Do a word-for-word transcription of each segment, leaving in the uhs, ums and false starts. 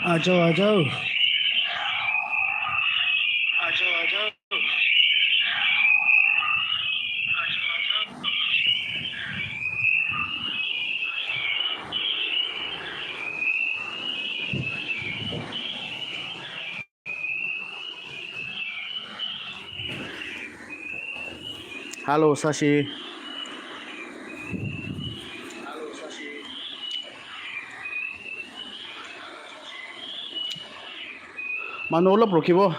आ जाओ, आ जाओ। आ जाओ, आ जाओ। Hello, Sashi. Manu olop rukhibo.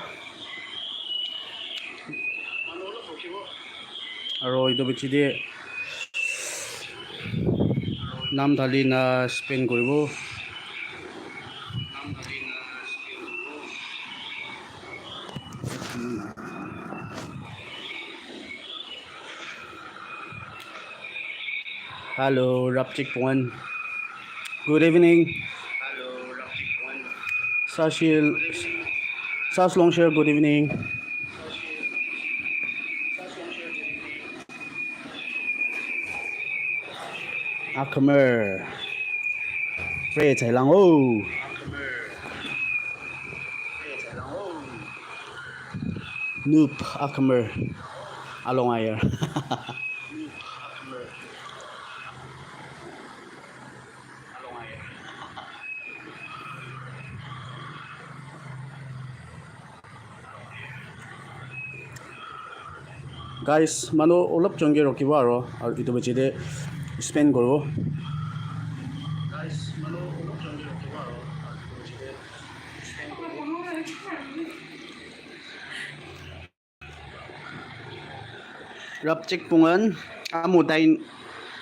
Aro etu bichi de nam dhali na spin kuribo. Hello, Rapchik Pon. Good evening. Sashil, Sash Longshare, good evening. Akmer. Pray chai lang o. Noob Akmer. Along air. Guys, manu olop chonge rokhibo aro, aro etu bichi de spin kuribo. Guys, manu olop chonge rokhibo aro, aro etu bichi de spin kuribo. Rapchik Pungan, Amutain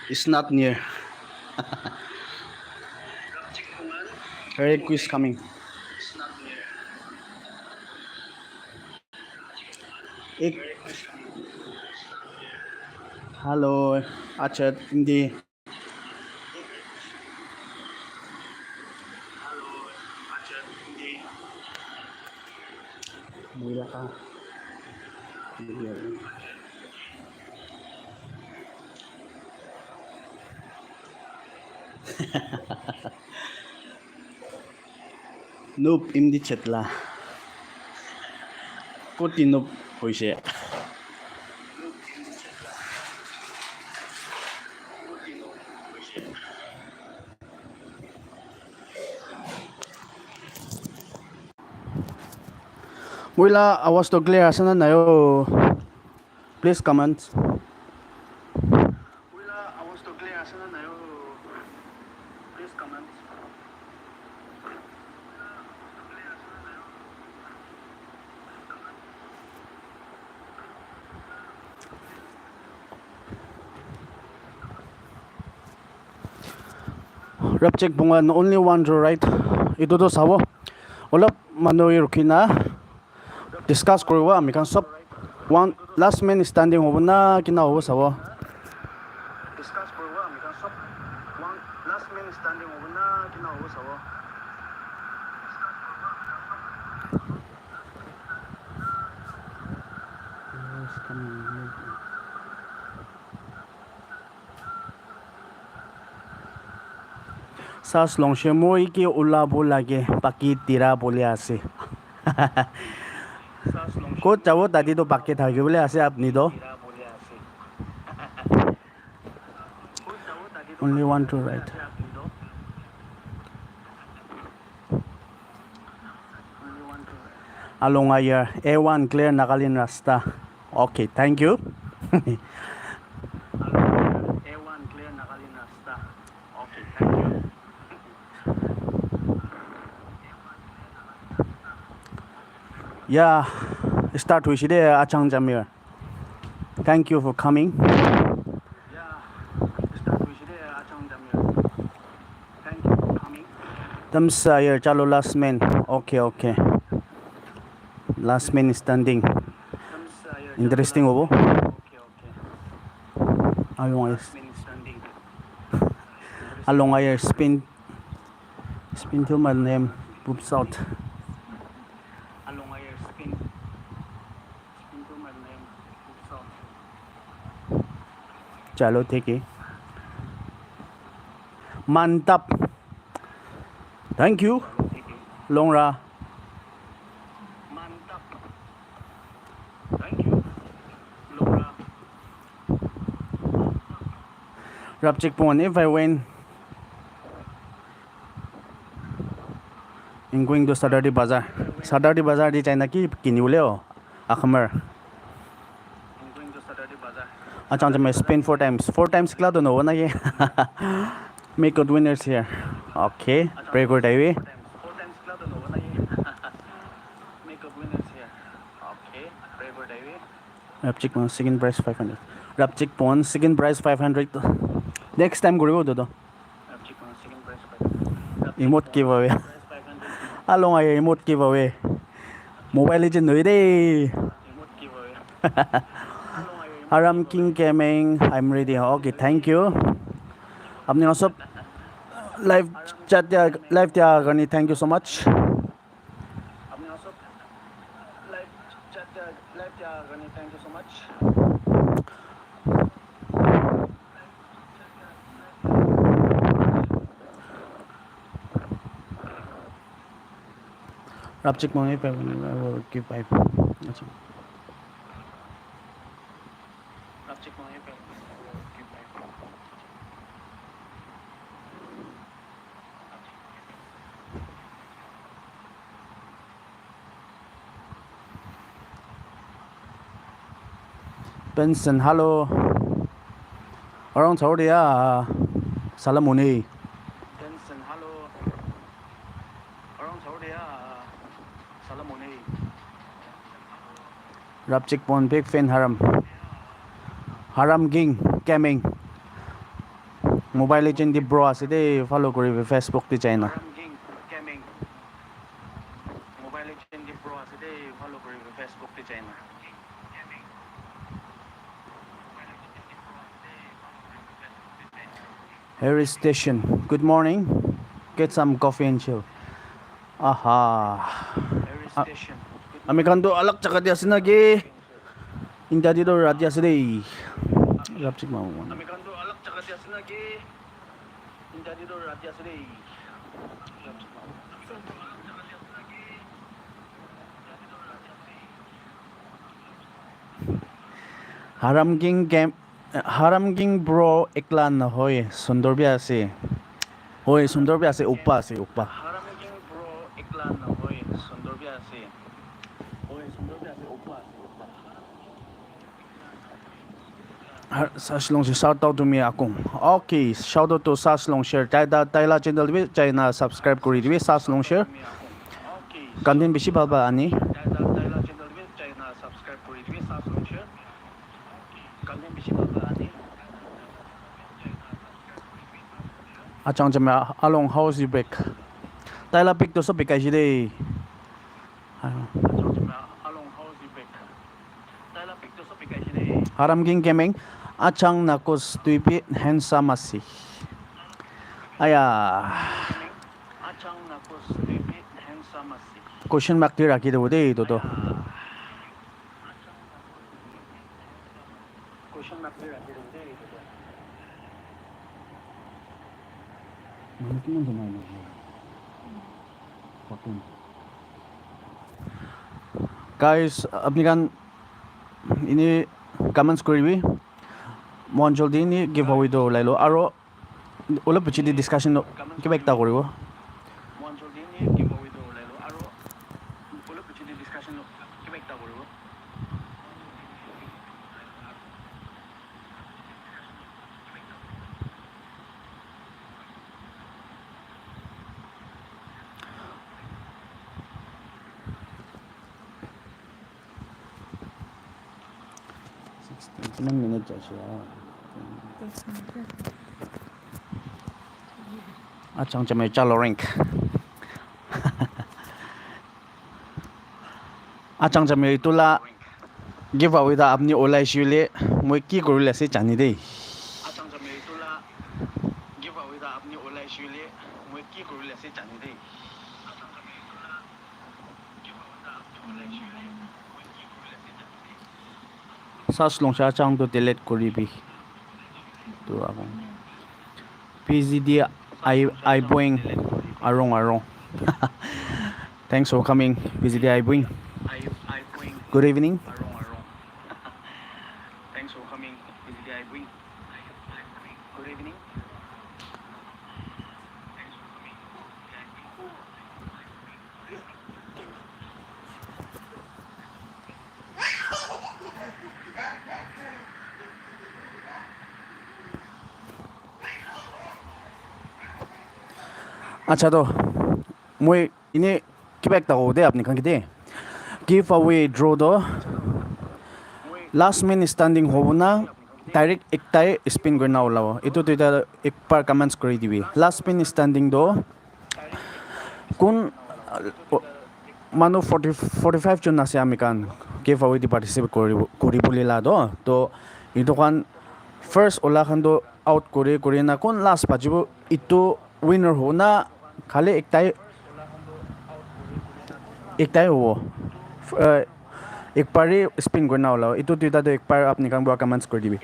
is not near. Request coming. Ek, hello, acha, hindi. Noob imdi chetla. Koti noob hoise. Moi la awaz to clear ase na nai o? Please comment. Rapchik Pungan, only one row, right? Etu to sabo. Olop manu rukhi na discuss kuribo ami khan sob. One last man standing hobo na kina hobo sabo. Sas longshe moi ke ulabo lage, baki tira bole ase. Kot jabo, tate to baki thaki bole ase apni to. Only one to right. Alonga here, A one clear Nagaland rasta. Okay, thank you. Yeah, start hoise de, Achang Jamir. Thank you for coming. Tamsa here, chalo, last man. Okay, okay. Last man standing. Interesting hobo. Along is, along air spin. Spin to my name. Poops out. Chalo, thik hai. Mantap. Thank you. Longra. Rapchik Pon, if I win, I'm going to Saturday Bazaar. Saturday Bazaar di China ki kini ule o. Akhmer. Acha, acha, I spin four times. Four times kila to no na ye. Make good winners here. Okay. Pray kuri thaki bi. Rapchik Pon second prize five hundred. Rapchik Pon second prize five hundred. Next time koribo to. Emote giveaway. Along aye emote giveaway. Mobile Legend nohoi de. Haram King Gaming, I'm ready. Okay, thank you. Apni khan sob live chat dia, live dia karne thank you so much. Apni khan sob live chat dia, live dia karne thank you so much. Rapchik Pon, if I win, I will give five. Acha. Benson, hello. Arong chau dia. Salam muni. Benson, hello. Arong chau dia. Salam muni. Rapchik Pon, big fan Haram. Haram King Gaming. Mobile Legend di pro ase de, follow kuri Facebook di chai na. Harry Station, good morning. Get some coffee and chill. Aha. Ah, ami khan tu alag jaga te ase na ki? India te tu rati ase dei. Rapchik Pon. Haram King Game, Haram King bro ekla nohoi, sundor bi ase. Hoi, sundor bi ase, uppa ase, uppa. Har-, Sash Long Share, shout out to me, Akung. Okay, shout out to Sash Long Share. Tai da, tai la channel bi chai na subscribe kuri dibi, Sash Long Share. Content bishi bhal bhal ani. Achang chame along house you back. Tai la pic to sob bikai shi de. Haram King Gaming, Achang Nakus tui bi handsome ase. Aya. Question mark tui rakhi dibo de etu to. Manu kiman jana ena ase? Fourteen. Guys, apni khan ini comments kuribi. Mohan joldi ini giveaway to ulai lo. Aro olop piche te discussion kiba ekta kuribo. Sixteen, kiman minute jaise yaar? Achang chame chalo rank. Achang chame etu la giveaway ta apni olai shile moi ki kuribole ase jani de. Sash Long Share Achang to delete kuribi. Tu akon. P Z D I, I boing arong arong. Thanks for coming, P G D I Buing. Good evening. Acha toh, moi ine kiba ekta hobo de apni khan ke de. Giveaway draw toh last man standing hobo na, direct ektai spin kurina olabo. Etu duita ekbar comments kuri dibi. Last man standing toh kun, uh, manu forty, forty-five jon ase ami khan giveaway te participate kuri, kuri bole la toh. Toh etu khan first ola khan toh out kuri, kuri na kun last bachibo etu winner hobo na, khali ektai, ektai hobo. Uh, ekbar he spin kurina olabo. Etu duita toh ekbar apni khan para comments kuri dibi.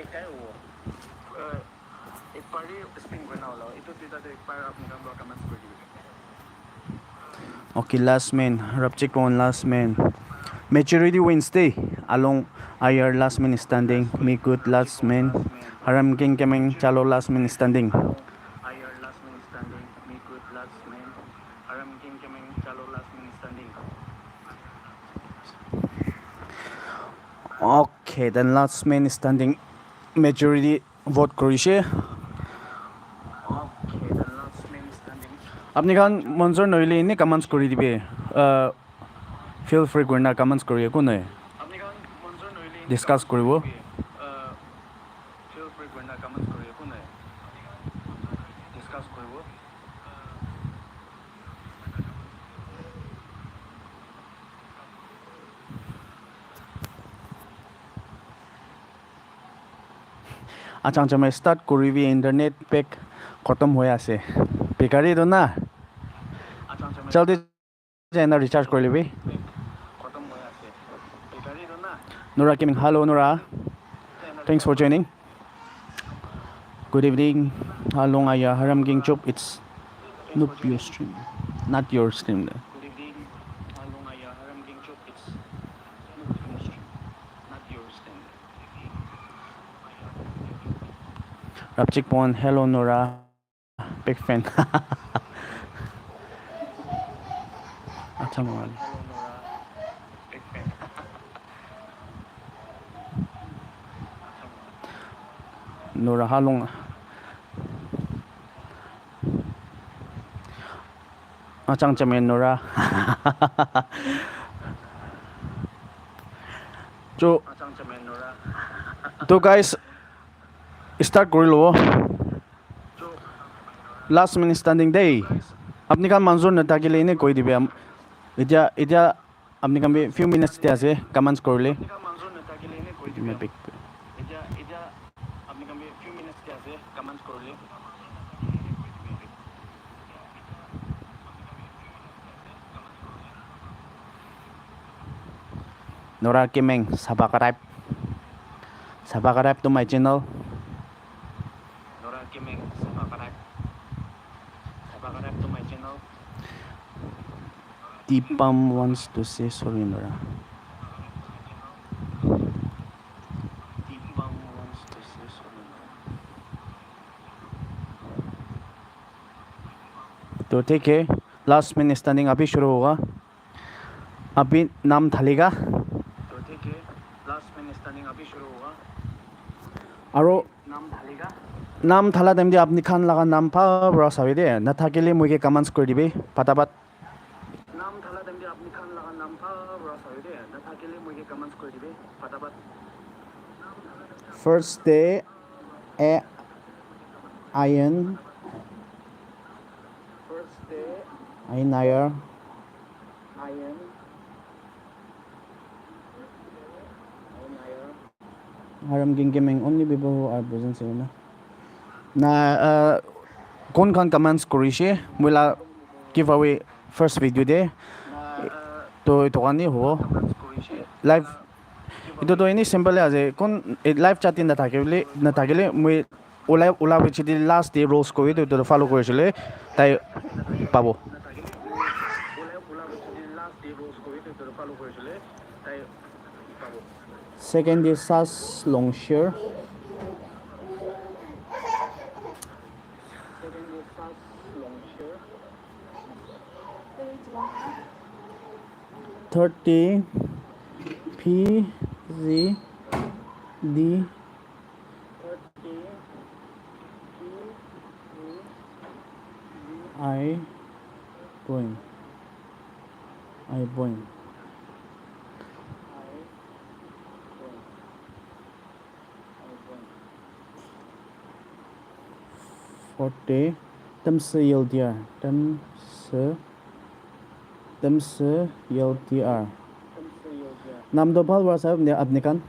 Okay, last man. Rapchik Pon, last man. Majority wins de. Along Ayar, last man standing. Me good, last man. Haram King Kemeng Chalo, last man standing. Okay, then last man standing. Majority vote kurishe. Apni khan manzur nohoile ene comments kuri dibe. Uh, feel free kurina comments kuri, ekun nohoi. Discuss kuribo. Achang chame start kuribi, internet pack khotom hoi ase. Bekari do na. Jaldi jaina recharge kuri libi. Nora Gaming, hello Nora. Thanks for joining. Good evening. Along Ayar, Haram King Chop, it's not your stream. Not your stream. Rapchik Pon, hello Nora. Big fan. Acha mo. Nora halong. Achang chame Nora. So, to guys, start kuri lobo. Last man standing de. Apni khan manzur nathakile ene koi dibe. Am-, etia, etia apni khan bi few minutes te ase, comments kurile. Nora Kimeng, subscribe. Subscribe to my channel. Nora Kimeng, subscribe. Subscribe to my channel. Deepam wants to say sorry, Nora. Deepam wants to say sorry, Nora. तो ठीक है, लास्ट मैन स्टैंडिंग अभी शुरू होगा। Abhi naam thalega. Aro naam thala time te apni khan laga naam pa pura sabi de. Nathakile moi ke comments kuri dibe. Patapat. First day, A I N. First day, A I N I R. I N. Haram King Gaming, only people who are present say no. Na, uh, kon khan comments kurishe, moi la giveaway first video de. To etu khan he hobo. Live, etu to eni simple ase. Kon, eh, live chat in nathakile, nathakile, moi ulai, ulai bichi de last day rules koi, to, to follow kurisile, tai pabo. Second is Sas Longshir. Thirty P Z D I point. I point. Forty. Tamsi L T R. Tamsi. Tamsi L T R. Naam to bhal para sahib ne apni khan.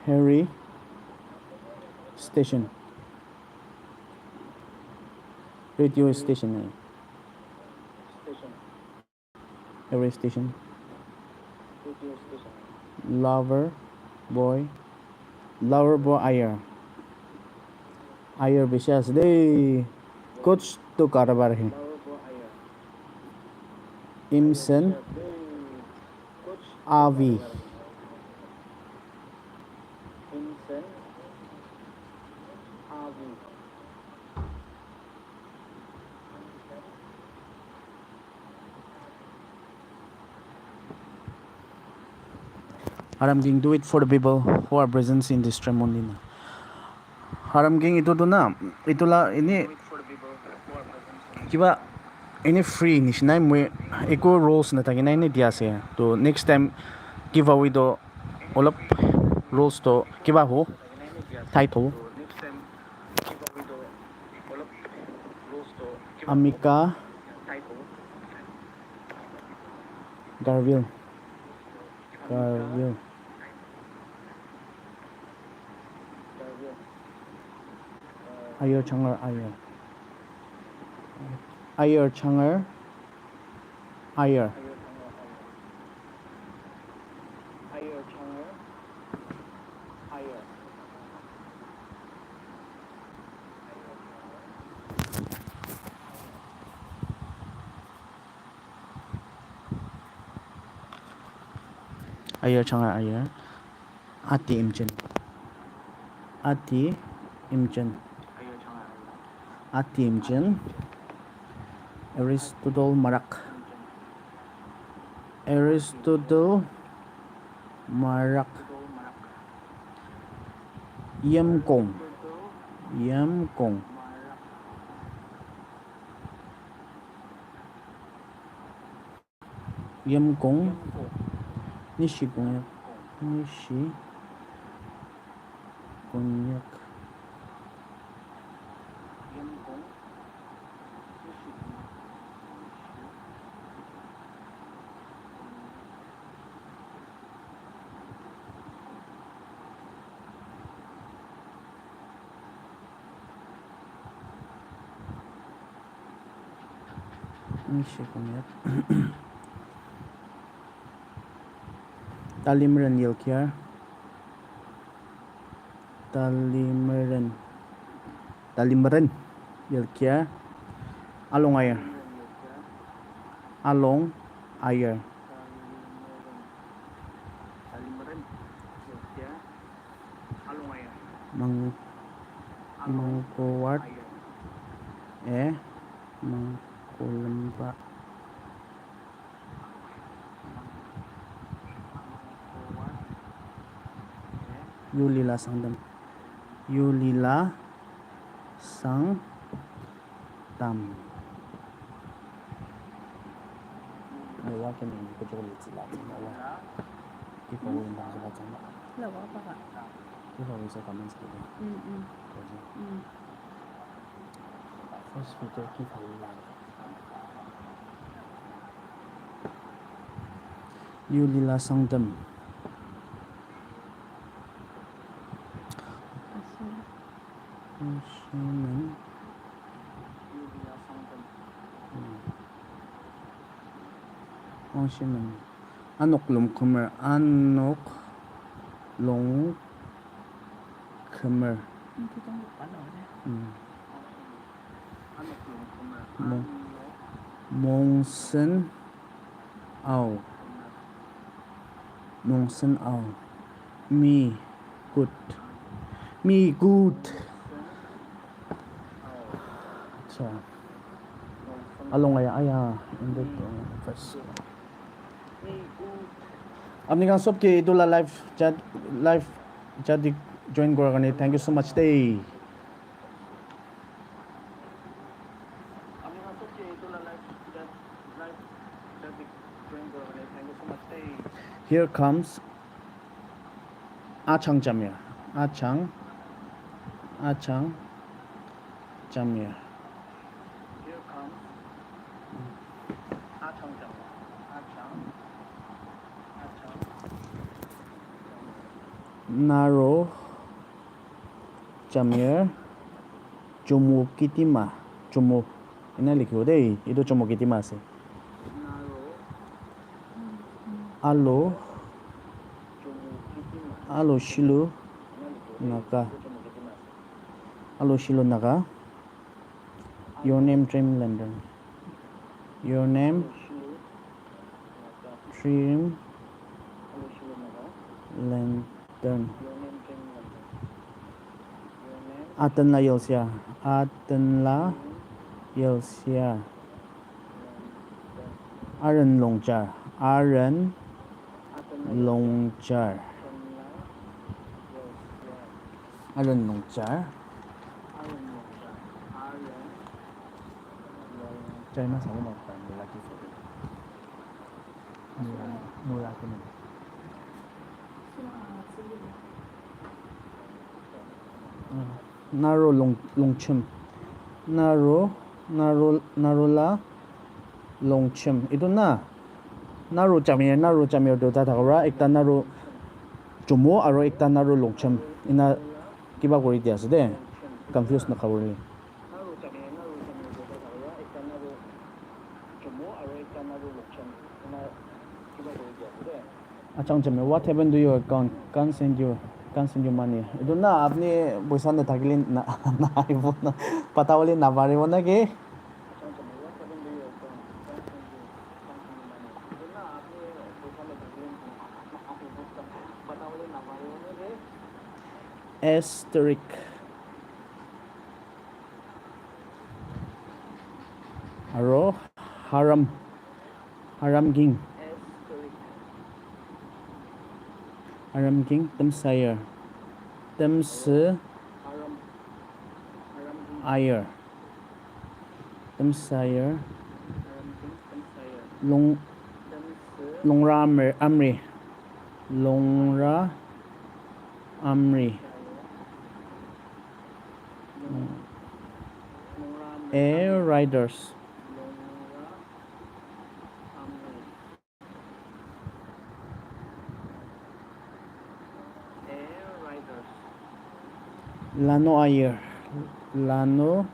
Harry station. Radio station hai. Harry station. Lover boy. Lover boy Ayer. Ayer bishi ase dei. Kuch to karobar hai. Imsen Avi. Haram King, do it for the people who are present in this ceremony. Haram King, itu tu na, itu la ini kiba ini free nishina, moi eku rules na thaki na ini dia ase. To next time giveaway to olop rules to kiba ho, tight ho. Amika Garville. Garville. Ayer Changar Ayer. Ayer Changar Ayer. Ayer Changar Ayer. Ati Imchen. Ati Imchen. Ati Imchen. Aristotle Marak. Aristotle Marak. Yemkong. Yemkong. Yemkong, Nishi Konyak, Nishi Konyak. Nishi Konyak. Talimren Yelkiar. Talimren. Talimren Yelkiar. Along Ayer. Along Ayer. Mang-, Mangkowat, eh, Mangkolemba. Yulila Sangtam. Yulila Sang Tam. Lewa ke name ko jole chila chila wa. Ki ko win da jala chama. Lewa pa ka. Ki ko win sa comments ko. Mm, mm. Mm. First photo ki ko win la. Yulila Sangtam. Asa. Ocean. Ocean. Anok lom kumer, anok long Khmer. Mm. Mo-, Mongsen Ao. Mongsen Ao. Me good. Me good. Acha. Along aya, aya. In the first. Apni khan sob ke etu la live chat, live chat te join kora karne thank you so much de. Here comes Achang Jamir. Achang, Achang Jamir. Naro Jamir, Chomo Kitima, Chomo, ena likhibo dei, etu Chomo Kitima ase. Alo, Alo Shilu Naga, Alo Shilu Naga, Your name Dreamlander, Your name Dreamlander. Atenla Yelsia. Atenla Yelsia. Aren Longchar. Aren Longchar. Aren Longchar. China sabo na pa ni lagi photo. Mura, mura kene. Naro Long, Longchem. Naro, Naro, Naro la Longchem. Etu na, Naro Jamir, Naro Jamir duita thaka para, ekta Naro Chomo aro ekta Naro Longchem. Ena kiba kuri dia ase de. Confuse na khabole. Achang Jamir, what happened to your account? Can't send you, can't send you money. Etu na, apni poisa nathakile na, na ahibo na, pata bole naparibo na ki? Asterisk. Aro Haram, Haram Ging. Haram Ging, Temsayer. Temse Ayer. Temsayer. Long, Longra Amri, Amri. Longra Amri. Air Riders. Lano Ayer. Lano,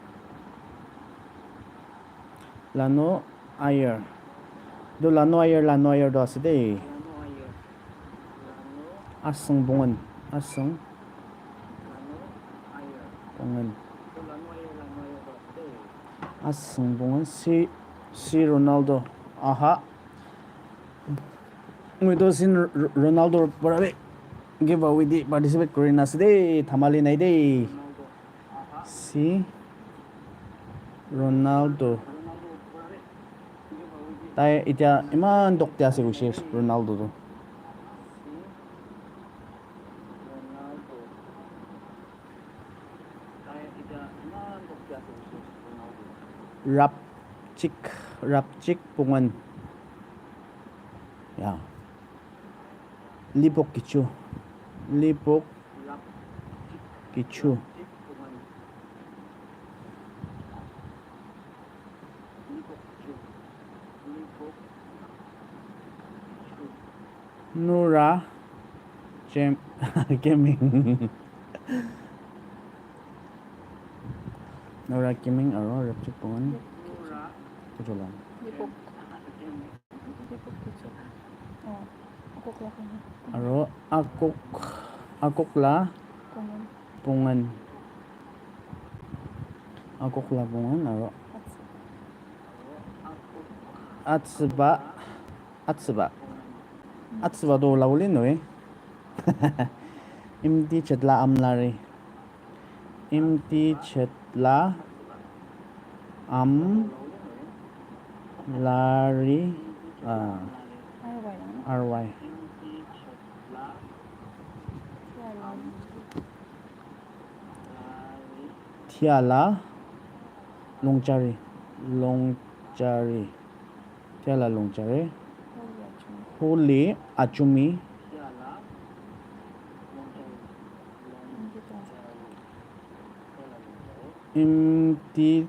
Lano Ayer. Do Lano Ayer, Lano Ayer do ase de. Asung Bungan. Asung Bungan. Asung Bungan. Si, si Ronaldo. Aha. Moi toh sin Ronaldo para bi giveaway te participate kuri na ase de, thamali nai de. Si Ronaldo. Tai etia iman dok te ase koise Ronaldo tu. Rapchik, Rapchik Pungan. Ya. Lipok Kichu. Lipok Kichu. Nura Jem-, Gaming. Nura Gaming aro Rapchik Pungan. Kujola. Lipok. Lipok Kichu. Oh, Akok la Kongan. Aro Akok, Akok la Kongan. Bungan. Akok la bungan aro. Atsuba. Atsuba. Atsuba do la wuli noi. Imti chetla amlari. Imti chetla amlari. Ah. R Y. Thiala longchari, longchari, thiala longchari, huli achumi, imti,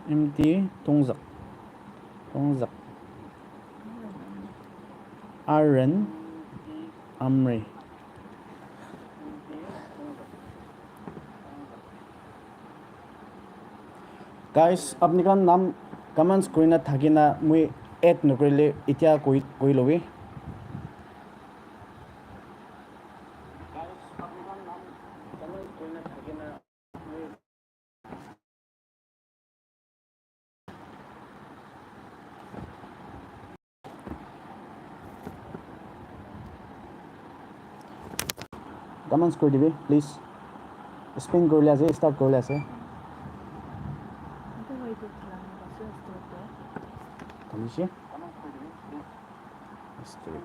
imti tongzak, tongzak, aren, amri. Guys, apni khan nam comments kurina thakina mui add nokurile itia koi, koi lobi. Comments kuri dibi, please. Spin kuribole ase, start kuribole ase. Thalishi? Start.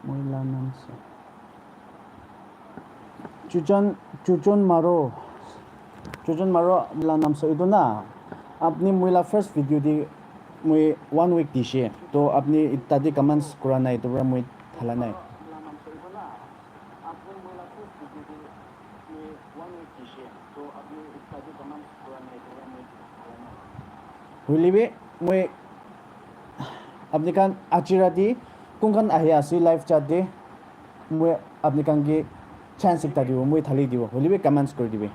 Moi la nam so. Chuchon, chuchon maro. Chuchon maro la nam so. Itu na, apni moi la first video di moi one week dishe. To apni tadi comments kura nai, to pura moi thala nai. Hoile bi moi apni khan aji rati kun khan ahi ase live chat te, moi apni khan ke chance ekta dibo, moi thali dibo, hoile bi comments kuri dibi.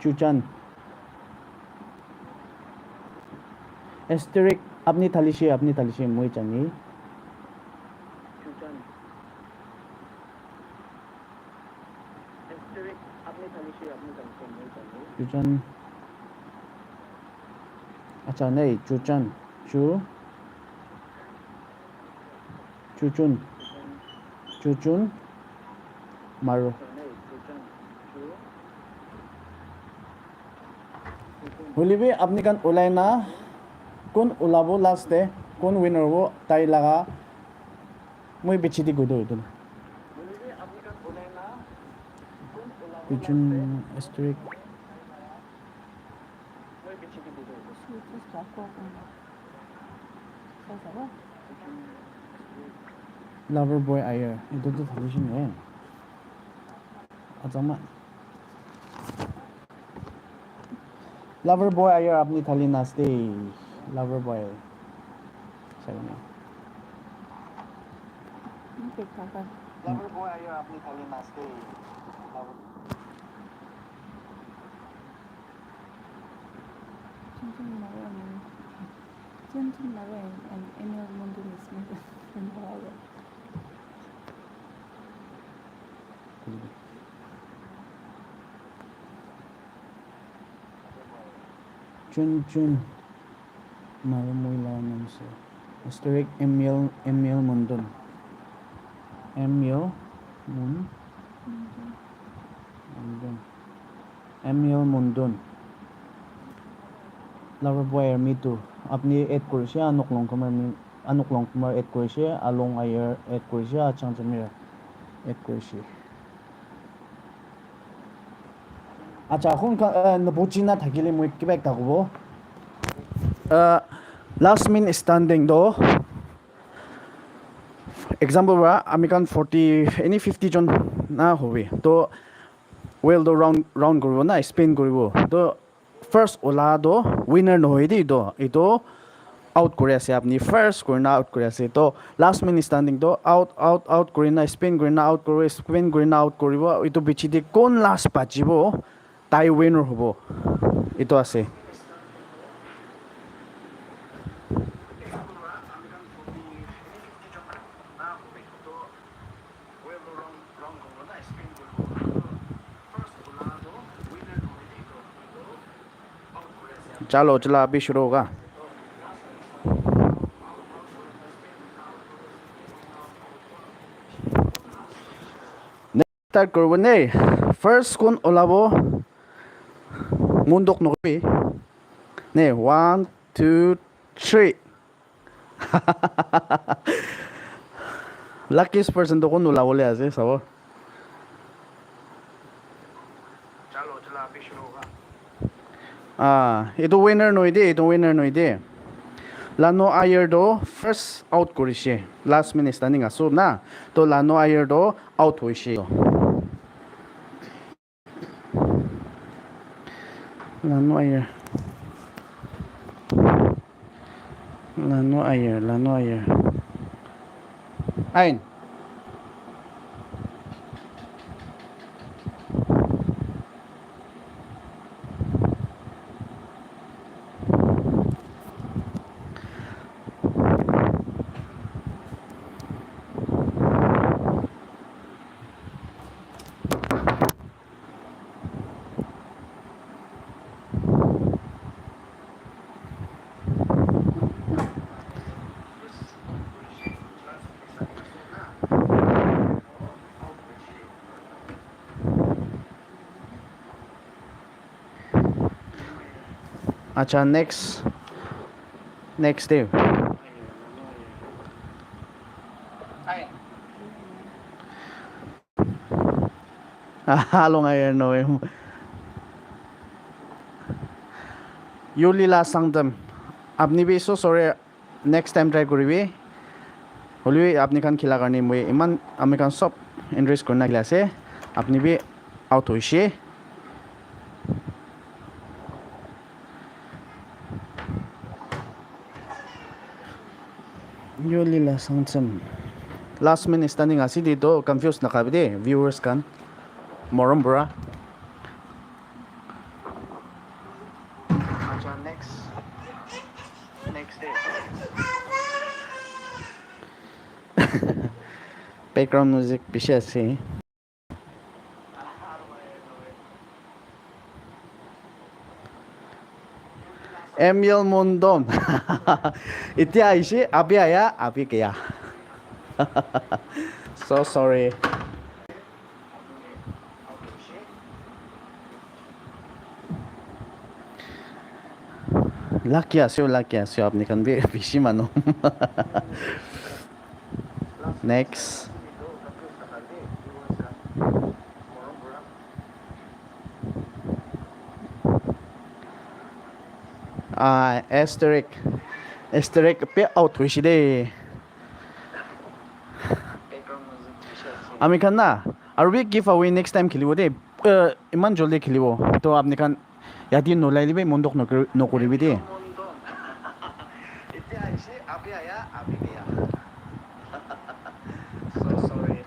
Chuchan. Asterisk, apni thalishe, apni thalishe, moi jani. Chuchan. Acha, nei, chuchan. Chu. Chuchun. Chuchun. Maru. Hoile bi apni khan ulai na, kun ulabo last te, kun winner hobo, tai laga moi bichi di gudu itu. Chuchun asterisk. Lover boy ayer. Itu tu thalishe nai. Achama. Lover boy ayer apni thali naste. Lover boy. Sabi na. Lover boy ayer apni thali naste. Lover Chunchun Maro and Chunchun Maro and, and Emil Mundun is made in Hawaii. Chunchun Maro moi la nam se. Asterisk Emil, Emil Mundun. Emil Mun-, Mundun. Emil Mundun. Lover boy army tu. Apni add kurishe, Anuk Longkumer mi, Anuk Longkumer add kurishe, Along Ayer add kurishe, Achang Jamir add kurishe. Acha, hun ka, uh, nabuchi na thakile moi kiba ekta kobo. Uh, last man standing do. Example pra ami khan forty, any fifty jon na hobi. To well to round, round kuribo na, spin kuribo. To first ola toh winner nohoi de etu. Etu out kuri ase apni, first kurina out kuri ase. Toh last man standing toh out, out, out kurina spin kurina out kuribo, spin kurina out kuribo. Etu piche de kon last bachibo, tai winner hobo. Etu ase. Chalo, chalo, abhi shuru hoga. Start koribo ne. First kon olabo? Mondok nokbi. Ne, one, two, three. Luckiest person to kon olabo le ase, sabo. Ah, etu winner nohoi de, etu winner nohoi de. Lano Ayer to first out korishe. Last man standing aso na. To Lano Ayer to out hoishe. Lano Ayer. Lano Ayer, Lano Ayer. Ain. Acha, next, next day. Along air no. Yulila Sangtam. Apni bi so sorry. Next time try koribi. Hoilebi apni khan khila karne moi iman ami khan sob interest kurina khila ase. Apni bi out hoishe. Yolila Sangcham. Last man standing ase de to confuse nakabi de viewers khan. Morom pura. Acha, next. Next day. Background music bishi ase. Emil Mondom. Itia aishe, abhi aya, abhi gaya. So sorry. Lucky ase, lucky ase, apni khan bi bishi manu. Next. Ah, asterisk. Asterisk pe out hoishe de. Ami khan na, aru bi giveaway next time khelibo de. Eh, iman joldi khelibo. To apni khan yate nolai lebi mon dukh nokori-, nokoribi de. So sorry.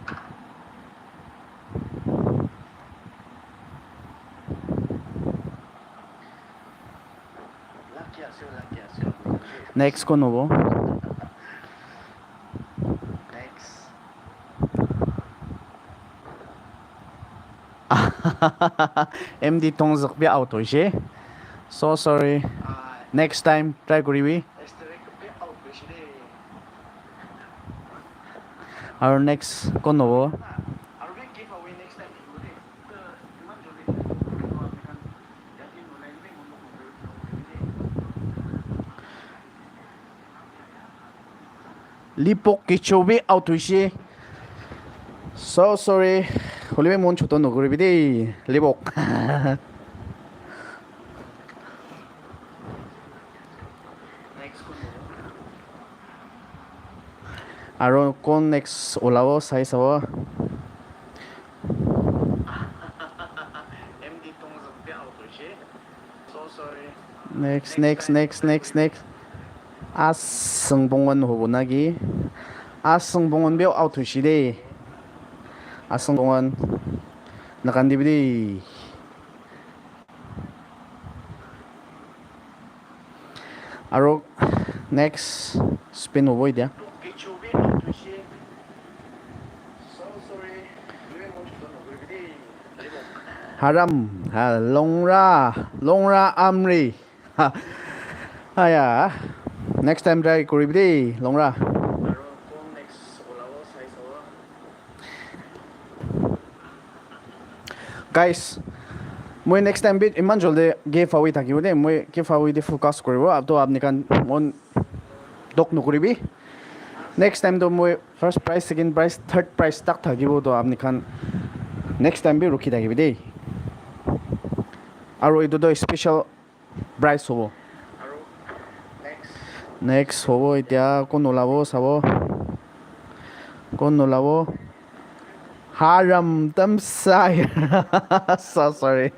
Next kon hobo? Next. M D Tongzok bi out hoishe. So sorry. Next time try koribi. Aru next kon hobo? Lipok Kicho bi out hoishe. So sorry. Hoilebi mon choto nokoribi de, Lipok. Aro kon next olabo sai sabo. M D Tongzok bi out hoishe. So sorry. Next, next, next, next, next. Asung Bongon hobo naki? Asung Bongon bi out hoishi de. Asung Bongon. Nakan dibi de. Aro next spin hobo etia. Haram, ha, Longra, Longra Amri. Ha, aya, next time try koribi de, Longra. Guys, moi next time bi iman joldi giveaway thakibo de, moi giveaway de focus koribo. Ab to apni khan mon dok nokoribi. Next time to moi first prize, second prize, third prize tak thakibo, to apni khan next time bi rukhi thakibi de. Aro etu to special prize hobo. Next hobo etia kon olabo sabo. Kon olabo? Haram Tamsai. So sorry.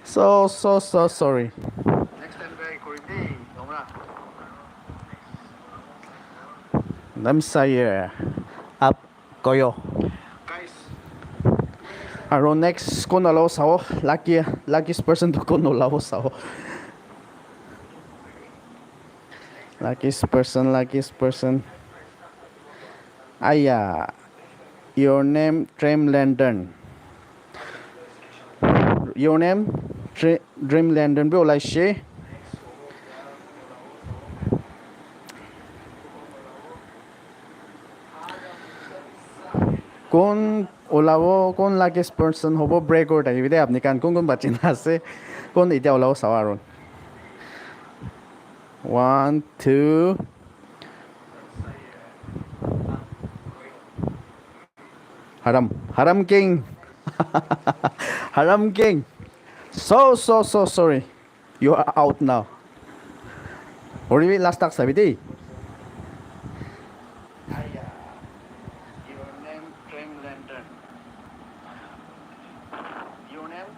So, so, so sorry. Tamsai, yeah. Up. Koyo. Aro next kon olabo sabo, lucky, luckiest person to kon olabo sabo. Luckiest person, luckiest person. Aya, your name, Dream Lantern. Your name, Dre-, Dream Lantern bi olaishe. Kon olabo, kon luckiest person hobo, break kori thakibi de apni khan, kon kon bachi na ase, kon etia olabo sabo aro. One, two. Haram, Haram King. Haram King. So, so, so sorry. You are out now. Horibi last tak sabi de. Your name, Dream Lantern. Your name,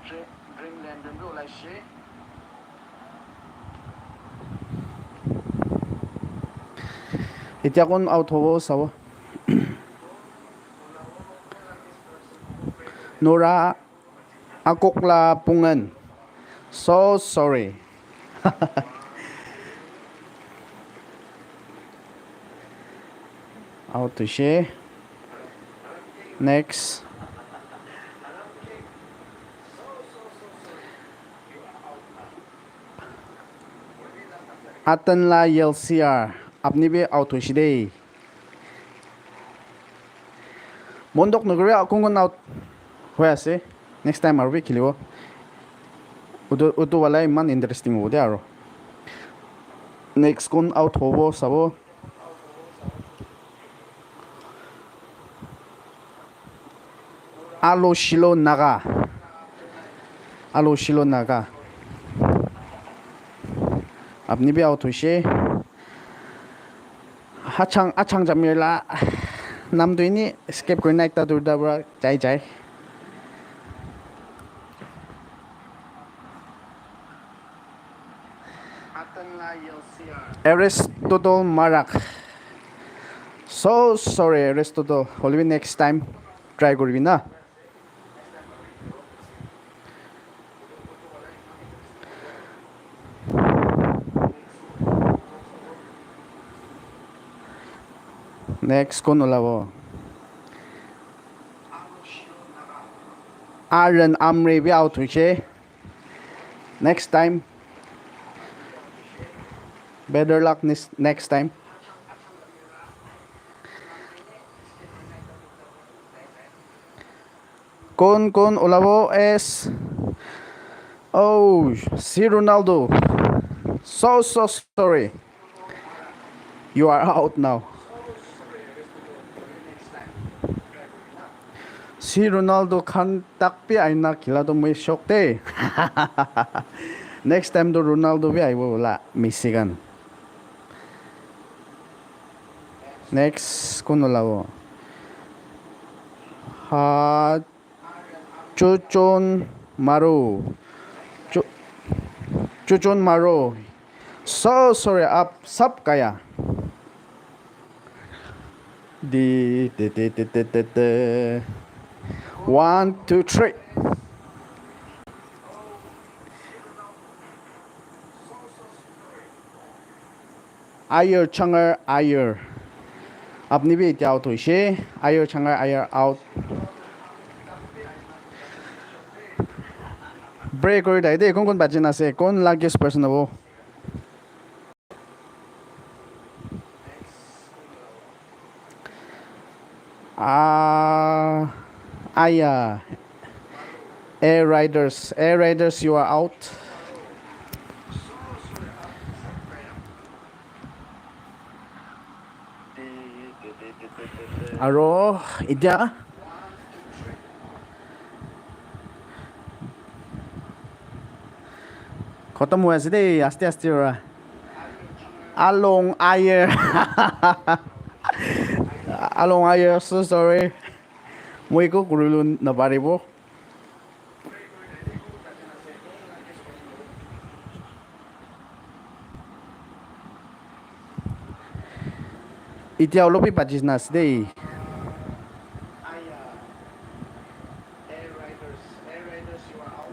Dre-, Dream Lantern bi olaishe. Etia kon out hobo sabo. Nora Akokla Pungan. So sorry. Out to she. Next. Atan la L C R. Apni bi out hoishi de. Mondok nokore, akon kon out hoi ase. Next time aru bi khelibo. Utu, utu wala iman interesting hobo de aru. Next kon out hobo sabo. Alo Shilo Naga. Alo Shilo Naga. Apni bi out hoise. Hachang, Achang Jamir la nam tu ini skip kori na ekta durda pura jai jai. Aristotle Marak. So sorry, Aristotle. Hoilebi next time try koribi na. Next kon olabo? Aaron Amri bi out hoise. Next time. Better luck nis-, next time. Kon kon olabo? S. Oh, C Ronaldo. So, so sorry. You are out now. C Ronaldo khan tak bi aina khela toh moi shock de. Next time toh Ronaldo bi aibo wala, Messi khan. Next, kun olabo? Ha, Chuchun Maru. Chuchun maro. So sorry, aap sab gaya. Di, di, di, di, di, di, di. One, two, three. Ayer, Changar, Ayer. Apni bi etia out hoise. Ayer, Changar, Ayer out. Break kuri dai de. Kun kun bachi na ase? Kun luckiest person hobo? Ah, aya. Air Riders. Air Riders, you are out. Aro, etia khatam hoi ase de, aste aste para. Along Ayer. Along Ayer, so sorry. Moi eko kurilu naparibo. Etia olop bi bachi na ase de.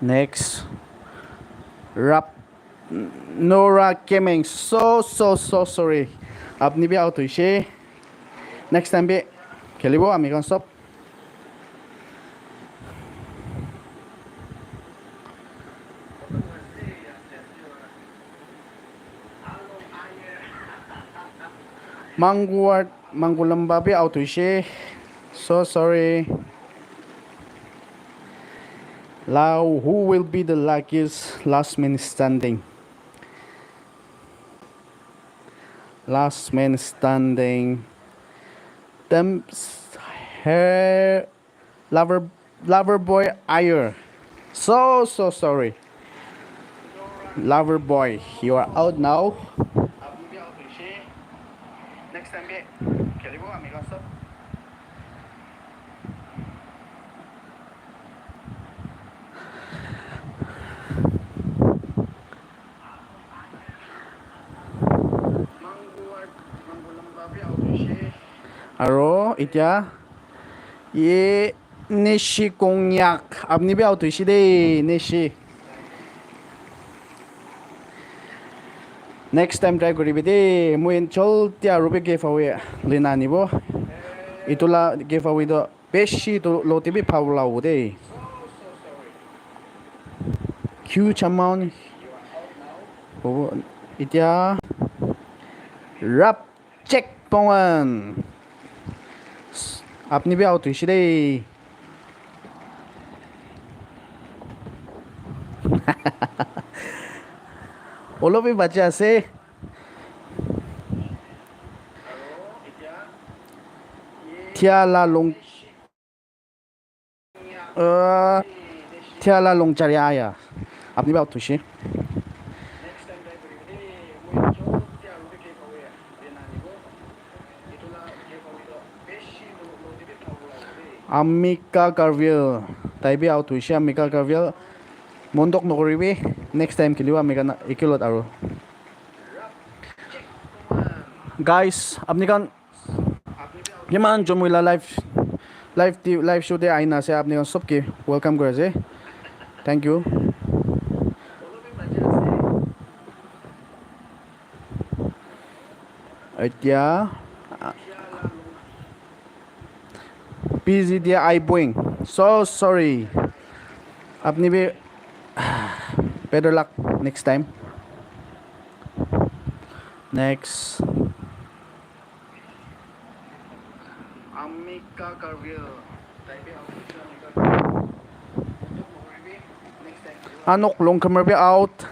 Next. Rap. Nora Kemeng, so, so, so sorry. Apni bi out hoise. Next time bi khelibo ami khan sob. Manguwat, Mangulamba bi out hoise. So sorry. Lao, who will be the luckiest last man standing? Last man standing. Them hair lover, lover boy Ayer. So, so sorry. Lover boy, you are out now. Next time, be careful, amigo. Aro etia ye Nishi Konyak, apni bi out hoise de, Nishi. Next time try koribi de, moi joldi aru bi giveaway lina anibo. Etu la giveaway toh beshi tu lote bi phabole hobo de. Huge amount hobo. Etia rap check pongan. Apni bi out hoise de. Olop bi bachi ase. Thiala long, uh, Thiala Longchari aya. Apni bi out hoise. Amika Karvil, tai bi out hoise. Amika Karvil, mondok nokoribi, next time khelibo ami khan ekelot aro. Guys, apni khan kiman jon moi la live, live ti, live show te aina ase, apni khan sob ke welcome kuri ase. Thank you. Etia, ah, P Z D I Boeing. So sorry. Apni bi better luck next time. Next. Amika Karvil. Anok Longkhamer bi out.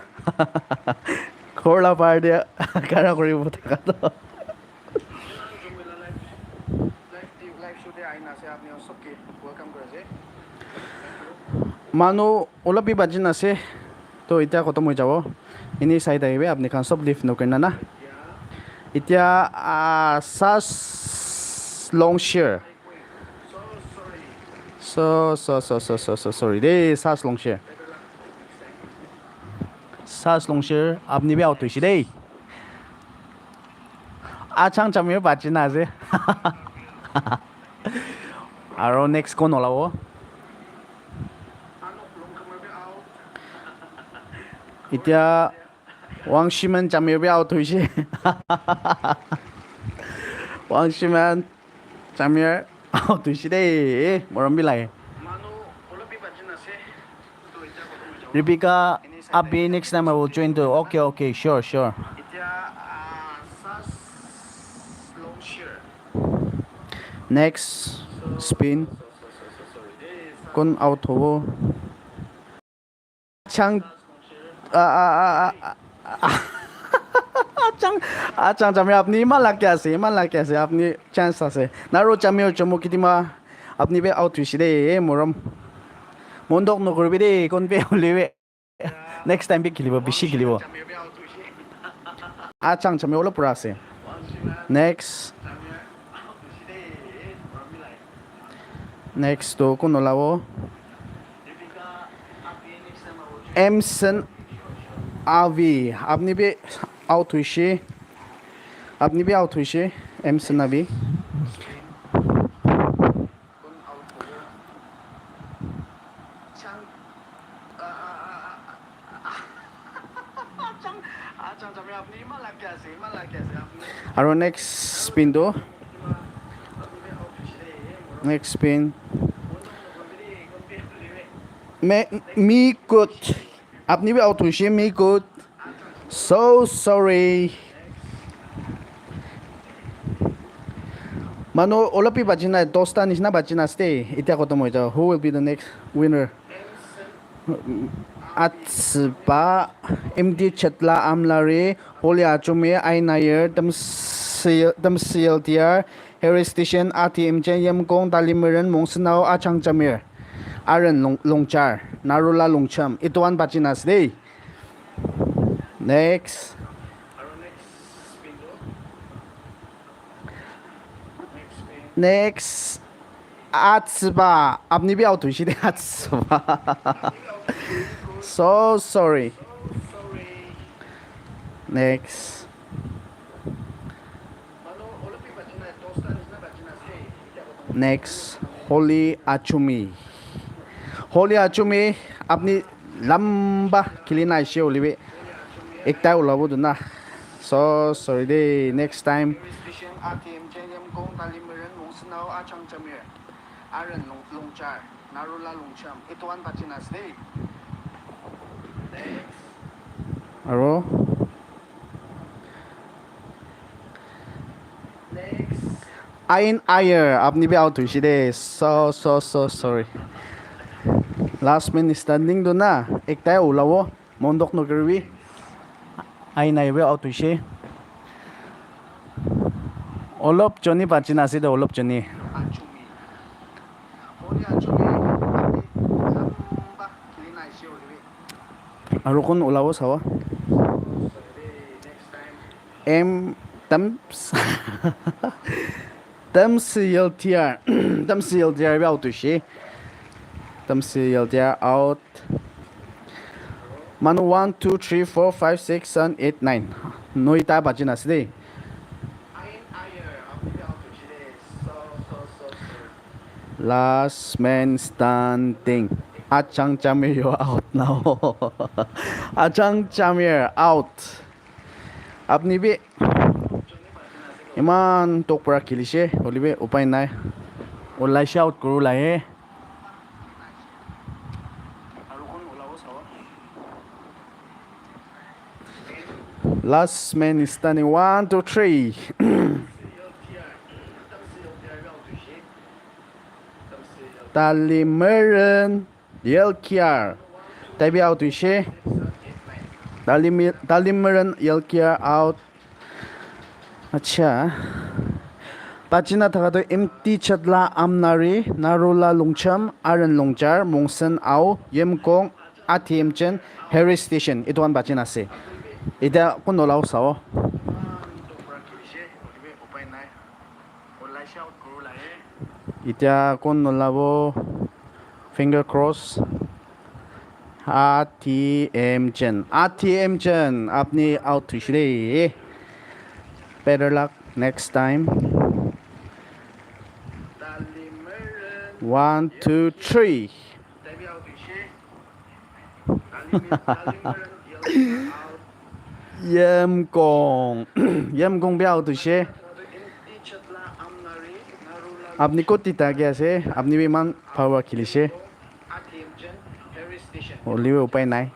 Khor la par dia. Kara kori bo thaka to. Manu olop bi bachi na ase. To etia khatam hoi jabo. Ini sai thakibi apni khan sob leave nokori na na. Etia, ah, Sas Longshare. So, so, so, so, so, so sorry de, Sas Longshare. Sas Longshir, apni bi out hoise dei. Achang Chamir bachi na ase. Aro next kon olabo? Itya Wangshiman Chamir bi out hoise. Wangshiman Chamir out hoise dei. Morom bi lage. Rebecca, Abi, next time I will join too. Okay, okay, sure, sure. Next spin. Kon out hobo? Chang, ah, ah, ah, ah, ah. Achang, Achang Chamir, apni iman lucky ase, iman lucky ase, apni chance ase. Naru Chamir Chomo Kitima, apni bi out hoise dei, eh, morom. Mondok nokoribi dei, kon bi hoilebi. Next time bi khelibo, bishi khelibo. Achang Chamir olop pura ase. Next. Next to kun olabo? Emson Avi. Apni bi out hoise. Apni bi out hoise. Emson Avi. Aro next spin tu. Next spin. Me, me good. Apni bi out hoise, me good. So sorry. Manu olop bi bachi na, dosta nishina bachi na ase. Itya khotom hoi jabo. Who will be the next winner? Atsba, M D Chetla, Amlari, Holy Achumi, Ainayer, Tamsil, Tamsil Tiar, Harry Station, Ati Imchen, Yemkong, Talimeren, Mongsenao, Achang Chamir, Aren Long, Longchar, Narula Longcham. Ituan bachi na ase dei. Next. Next. Atsba. Apni bi out hoise de, Atsba. So sorry. Next. Next, Holy Achumi. Holy Achumi, apni lamba kheli na aise hoile bi ekta ulabo tu na. So sorry de, next time. Aro Ain Ayer, apni bi out hoise de. So, so, so sorry. Last man standing tu na, ekta ulabo, mondok nokoribi. Ain Ayer bi out hoise. Olop joni bachi na ase de, olop joni. Aro kon ulabo sabo. M Tams. Tams L T R. Tams L T R bi out hoise. Tams L T R out. Manu one, two, three, four, five, six, seven, eight, nine. Noita bachi na ase de. Last man standing. Achang Chamir, you are out now. Achang Chamir out. Apni bi iman tok para khilishe, hoilebi upai nai. Ulaishe out kuru lahe. Last man is standing. One, two, three. Talimeren L K R. Tai bi out hoise. Talim, Talimeren L K R out. Acha. Bachi na thaka tu M T Chatla, Amnari, Narula Lungcham, Aren Lungchar, Mungsen Au, Yemkong, Athi Emchen, Harry Station. Itu khan bachi na ase. Etiya kun ulabo sabo. Etiya kun ulabo? Finger cross. Atiemchen. Atiemchen. Apni out hoise de. Better luck next time. One, two, three. Yemkong. Yemkong bi out hoise. Apni kot tita ke ase? Apni bi iman bhal para khilishe. Hoilebi upai nai.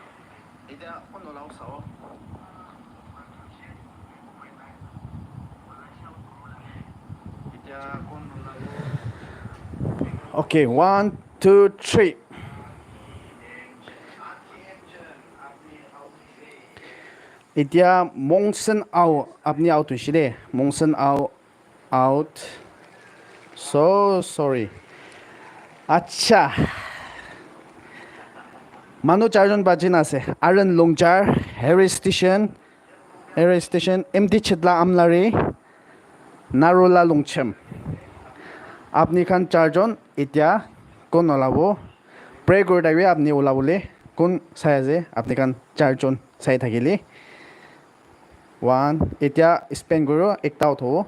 Okay, one, two, three. Itya Mongsen Ao, apni out hoise de. Mongsen Ao out. So sorry. Acha. Manu charjon bachi na ase. Aren Longchar, Harry Station, Harry Station, M T Chetla Amlari, Narula Longchem. Apni khan charjon itya kon olabo? Pray kuri thakibi apni olabole. Kon sai ase apni khan charjon sai thakile? One, itya spin kuro, ekta out hobo.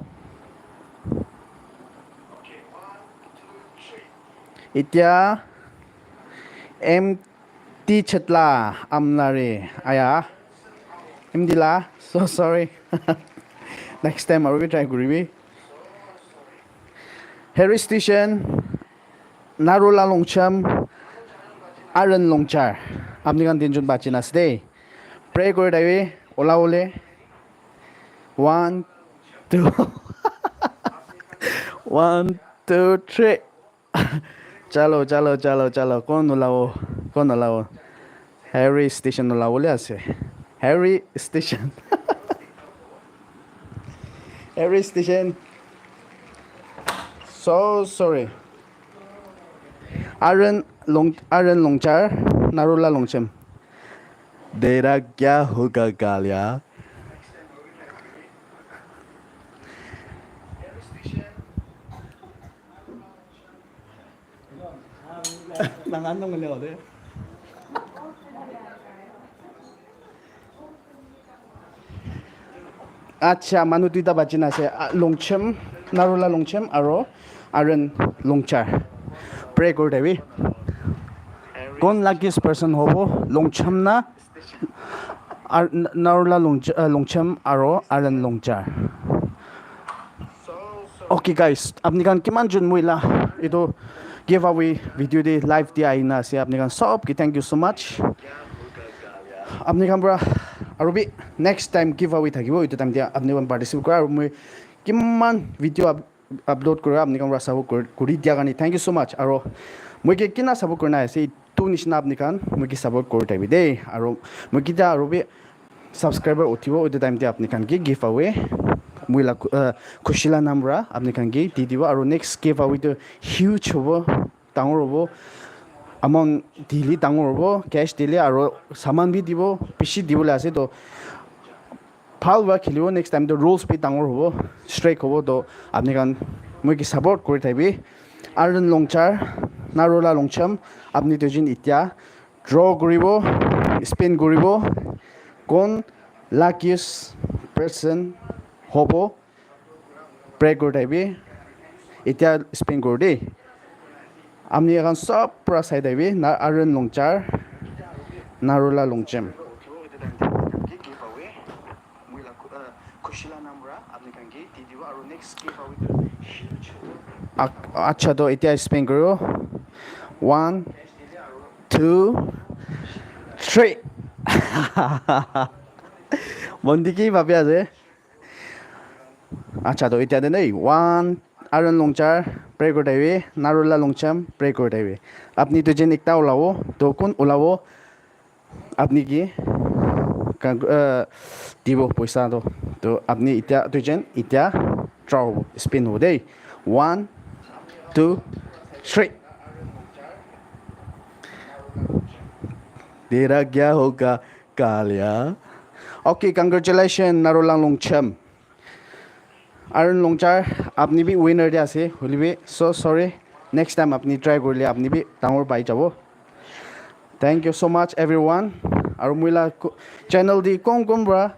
Itya M T Chetla Amlari aya. M T la, so sorry. Next time aru bi try kuribi. Harry Station, Narula Longcham, Aren Longchar. Apni khan tinjon bachi na ase de. Pray kuri thakibi, ola ole. One, two. One, two, three. Chalo, chalo, chalo, chalo. Kon olabo? Kon olabo? Harry Station olabole ase. Harry Station. Harry Station. So sorry. Aren Long, Aren Longchar, Narula Longchem. Dera kya hoga galya? Nangan nang leo de. Acha, manu duita bachi na ase. Ah, Longchem, Narula Longchem aro Aren Longchar. Pray kuri thakibi. Kon luckiest person hobo? Longchem na? Ar-, N-, Narula Longch-, uh, Longchem aro Aren Longchar. Okay guys, apni khan kiman jon moi la etu giveaway video de live de ahi na ase, apni khan sob ke thank you so much. Apni khan para aru bi next time giveaway thakibo, etu time de apni khan participate kora, aru moi kiman video up-, upload kora, apni khan para support kor-, kuri dia karne thank you so much. Aru moi ke kina support kurina ase, etu nishina apni khan moi ke support kuri thakibi de. Aru moi kita aru bi subscriber uthibo, etu time te apni khan ke giveaway moi la, uh, khushi la naam para apni khan ke di dibo. Aru next giveaway tu huge hobo, dangor hobo, amount dile dangor hobo, cash dile aru saman bi dibo, bishi dibole ase to bhal para khelibo. Next time to rules bi dangor hobo, strict hobo, to apni khan moi ke support kuri thakibi. Aren Longchar, Narula Longcham, apni duijon itya draw kuribo, spin kuribo, kon luckiest person hobo, pray kuri thakibi. Itya spin kuri de. Apni khan sob para sai thakibi, na Aren Longchar, Narula Longchem. Ak-, acha to itya spin kuro. One, two, three. Mondi ki bhabi ase? Acha to itya de nei. One, Aren Longchar, pray kuri thakibi. Narula Longcham, pray kuri thakibi. Apni duijon ekta olabo, to kon olabo? Apni ke ka-, uh, dibo poisa to. To apni itya duijon itya draw spin hobo de. One, two, three. Tera kya hoga, galya? Okay, congratulations, Narula Longcham. Aren Longchar, apni bi winner de ase, hoilebi so sorry. Next time apni try kurile apni bi dangor pai jabo. Thank you so much, everyone. Aru moi la ko- channel di kon kon pra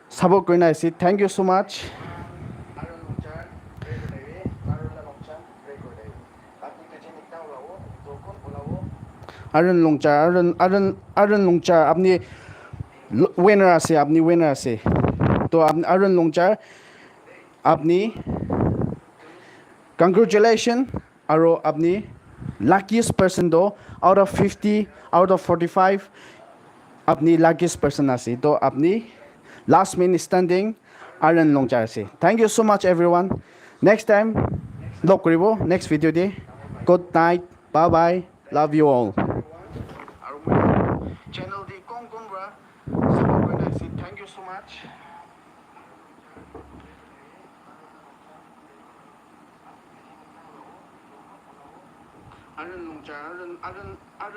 support kurina ase. Thank you so much. Arun Longchar, Arun, Arun, Arun Longchar, apni lo- winner ase, apni winner ase. To apni Arun Longchar, apni congratulations, aro apni luckiest person to out of fifty, out of forty-five, apni luckiest person ase. To apni last man standing, Arun Longchar ase. Thank you so much, everyone. Next time, log koribo, next video de. Good night. Bye bye. Love you all. Aru moi channel de kon kon pra support kurina ase. Thank you so much. Arun Longchar, Arun, Arun, Arun.